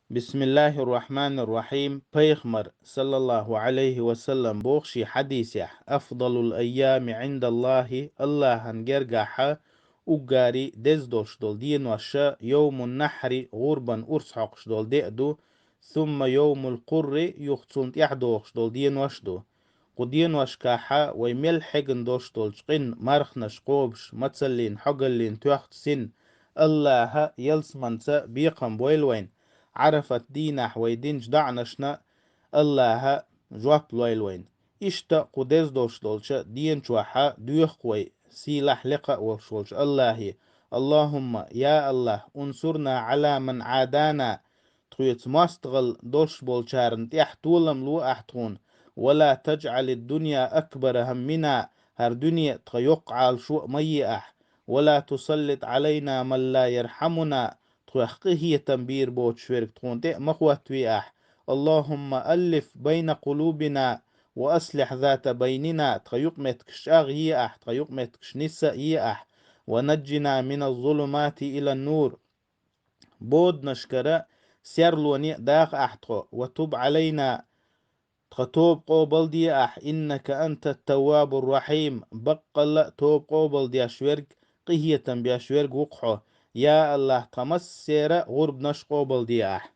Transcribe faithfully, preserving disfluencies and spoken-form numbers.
بسم الله الرحمن الرحيم. Пайхамар, саллаллаху алейхи ва саллам, боху шен хьадисехь: «أفضل الأيام عند الله», Аллахьан гергахьа уггаре деза долуш долу денош, «يوم النحر», гӀурбан урс хьокхуш долу де а ду, «ثم يوم القر», юха цунна тӀаьхьа догӀуш долу денош а ду. Кху деношкахьа вай мел хьегна долуш долчу къинна марханаш кхобуш, мацаллин, хьогаллин тоьхна син, Аллахьа ялсаманица бекхам бойла вайна, Ӏарафат дийнахь вай динчу доӀанашна Аллахьа жоп лойла вайна. Иштта кху деза долуш долчу ден чохьа доьху вай, сийлахь лекха а волуш волчу Аллахье: «اللهم, я Аллахь, انصرنا على من عادانا», тхоьца мостагӀалла долуш болчарна тӀехь толам ло ахь тхуна, «ولا تجعل الدنيا أكبر همنا», хӀара дуьне тхан йоккха Ӏалашо а ма е ахь, «ولا تسلط علينا من لا يرحمنا», тхох къинхетам бийр боцуш верг тхуна тӀе а ма хӀоттаве ахь. «اللهم ألف بين قلوبنا وأصلح ذات بيننا», тхан юкъаметтигаш чӀагӀъе ахь, тхан юкъаметтигаш нисса а е ахь, «ونجنا من الظلمات إلى النور», боданашкара серлоне а даха ахь тхо, «وتب علينا», тхан тоба къобалде ахь, «إنك أنت التواب الرحيم», баккъалла а тоба къобалдеш верг, къинхетам беш верг ву-кх хьо. Я Аллахь, тхан массеран а гӀурбанаш къобалде ахь.